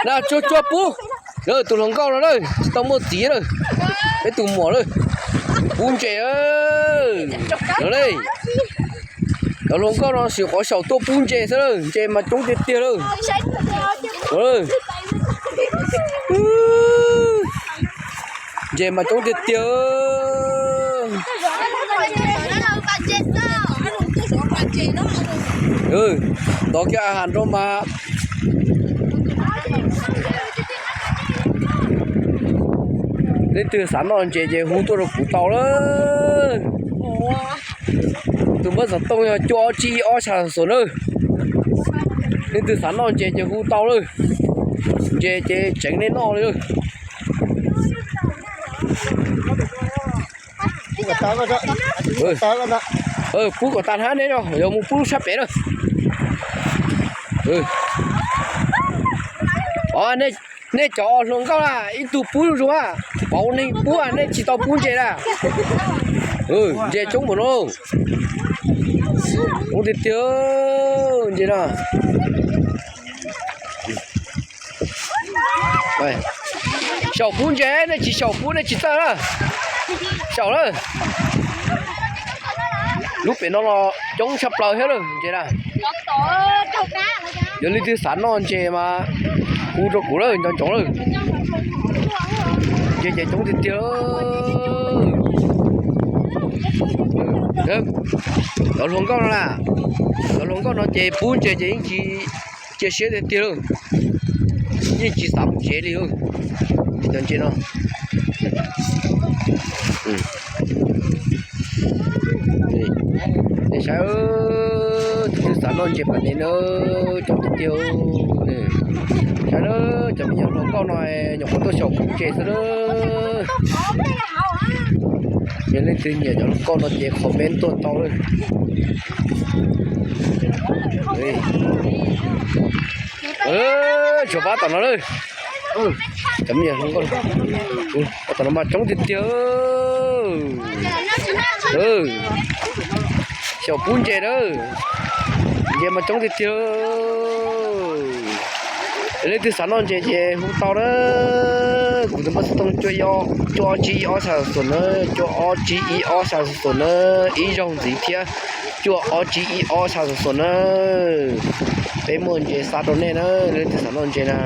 Na tsuag tsuag pub. Tus hluas nkauj no na, tsis tau muaj txiv na. Peb tus muam na, pub ntses. Cov hluas nkauj no sim qhov xyaum tuaj pub ntses xwb na, ntses mas coob tiag tiag lawm. Ntses mas coob tiag tiag. Tos kiag a has rau mas. Leej twg xav noj ntses ces hu tuaj rau kuv tau lawm. Tus npawb xov tooj yog cuaj ob tsib ib ob xya xuas na. Leej twg xav noj ntses ces hu tau lawm. Ntses ces tseev nej noj li lawm. Pub kom tag hnab neb no, yog mus pub lub sab pem na. Nej cov hluas nkauj na, ib tug pub zuj zus a, pauv neeg pub, nej tsis tau pub ntses na. Ntses coob npaum no, coob tiag tiag ntses no. Xyaum pub ntses, nej tsis xyaum pub nej tsis txawj na. Xyaum lawm. Lub pem no los coob tshaj plaws thiab lawm ntses na. Yog leej twg xav noj ntses mas hu rau kuv lawm, nco ntsoov lawm. Ntses ces coob tiag tiag. Cov hluas nkauj no na, cov hluas nkauj no ces pub ntses ces yeej tsis cia siab tiag tiag lawm. Yeej tsis xav mus tsev li lawm. Cov ntses no, nej saib, tus twg xav noj ntses pas ne na, coob tiag tiag. Saib na, cov me nyuam hluas nkauj no nyuam qhuav tuaj xyaum pub ntses xwb na. Yog leej twg nyiam cov hluas nkauj no ces comment tuaj tau lawm. Tshuav pab tom no lawm. Cov me nyuam hluas nkauj, pab tom no mas coob tiag tiag. Xyaum pub ntses na, ntses mas coob tiag tiag. Leej twg xav noj ntses ces hu tau na. Kuv tus npawb xov tooj cuaj ob tsib ib ob xya xuas xuas na, cuaj ob tsib ib ob xya xuas xuas na, ib zaug ntxiv thiab, cuaj ob tsib ib ob xya xuas xuas na. Peb muaj ntses xa rau nej na, leej twg xav noj ntses na,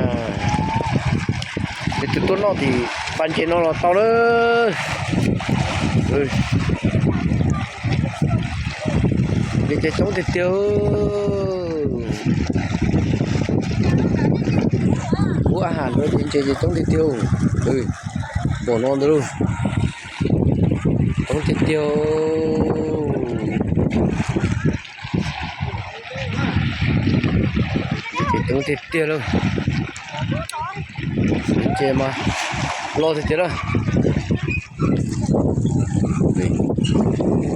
leej twg tuaj noj tim pas ntses no los tau na. Ntses ces coob tiag tiag. Pub a has rau ces ntses ces coob tiag tiag. Npaum no ntag lauj. Coob tiag tiag. Ces coob tiag tiag lauj. Ces mas loj tiag tiag lauj.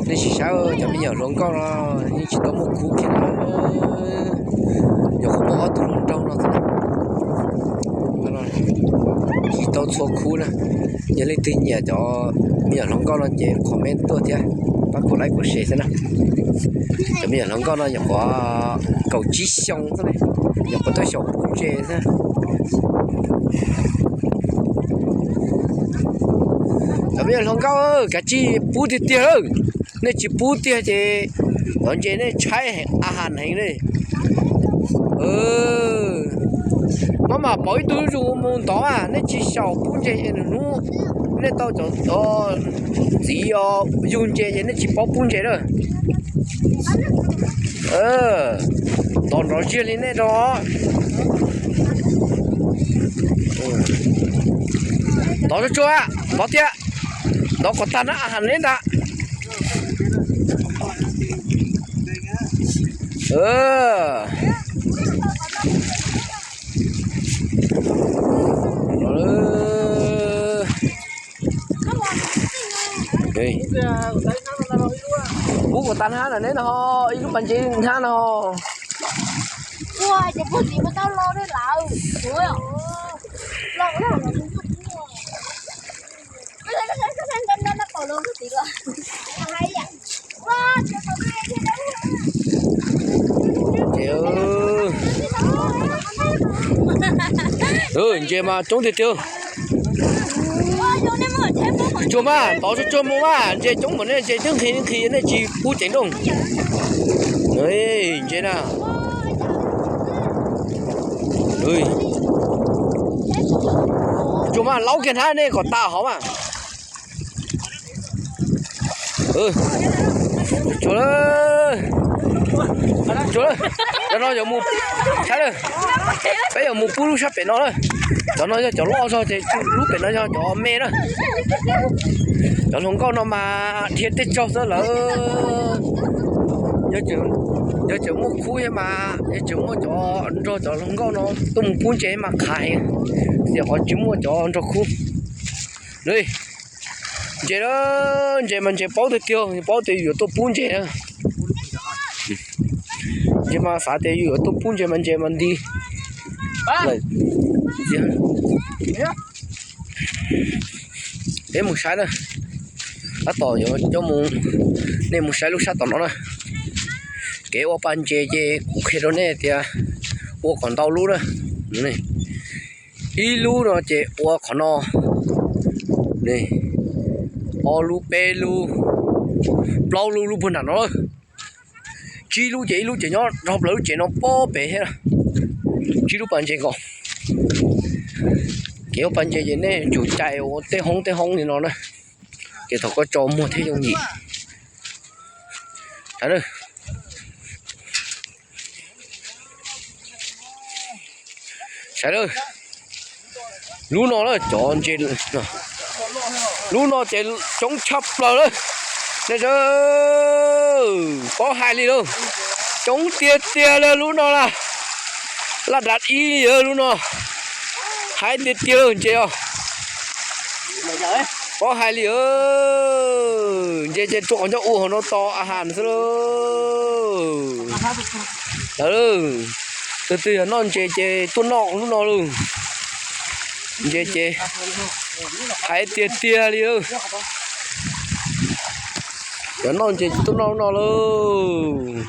Nej sim saib cov me nyuam hluas nkauj no, yeej tsis tau muaj khub kiag na. Nyuam qhuav muaj ob tug hluas nraug no xwb na. Tsis tau txhua khub na. Yog leej twg nyiam cov me nyuam hluas nkauj no ces comment tuaj thiab, pab kuv like kuv share xwb na. Cov me nyuam hluas nkauj no nyuam qhuav kaum tsib xyoo xwb, nyuam qhuav tuaj xyaum pub ntses xwb. Cov me nyuam hluas nkauj, kav tsij pub tiag tiag lawm. Nej tsis pub tiag ces cov ntses nej tshaib a has heev li. Maj mam pauv ib tug zuj zus mus ntov, nej tsis xyaum pub ntses ces hnub nej tau cov txiv yug ntses ces nej tsis paub pub ntses lawm. Ntov nrov ziag li nej rau. Ntov tsuag tsuag, ntov tiag. Ntov kom tag na, a has neb ntag. Pub kom tag hnab na neb no, ib lub pas ntses hnab no. Ces Ntses mas coob tiag tiag. Tsuag mas, tov tsuag tsuag mus mas, ntses coob npaum nej ntses twb nqhis nqhis nej tsis pub ceev nrooj. Ntses na. Tsuag mas, laub kiag hnab nej kom tas hov mas. Tsuag, tsuag, cov no yuav mus, saib lawm, peb yuav mus pub lub sab pem no na. Cov no yog cov loj zog ces lub pem no yog cov me na. Cov hluas nkauj no mas dhia tej tsaug xwb lawm. Yog tseem muaj khub thiab mas yog tseem muaj cov nrog cov hluas nkauj no tuaj mus pub ntses mas qhav heev, tiam qhov tsis muaj cov nrog khub. Ntses, ntses mas ntses paub tiag tiag, paub tias yuav tuaj pub ntses na. Ntses mas xav tias yus yuav tuaj pub ntses mas ntses mas nti. Peb mus saib na, tab tom yuav coj mus, nej mus saib lub sab tom no na. Kev ua pas ntses ces kuv qhia rau nej tias ua kom ntau lub na. Ib lub no ces ua qhov no, ob lub, peb lub, plaub lub, lub puag nram no lawm. Tsib lub ces ib lub ces nyob rau plaws lub tsev no pob pem thiab. Tsib lub pas ntses nkaus. Kev ua pas ntses ces nej tsum cais ua tej hoob tej hoob li no na, ces thaum koj tso muag thiaj yooj yim. Saib lawm, lub no lawm cov ntses, lub no ces coob tshaj plaws lawm. Nej saib, paub hais li lauj, coob tiag tiag li lub no na. Laj dav ib li lub no, hais tiag tiag lauj ntses os. Paub hais li, ntses ces rua qhov ncauj ua hauv no tos a has xwb lauj. Tus twg yog noj ntses ces tuaj noj lub no lauj. Ntses ces hais tiag tiag li lauj. Yog noj ntses ces tuaj noj lub no lauj.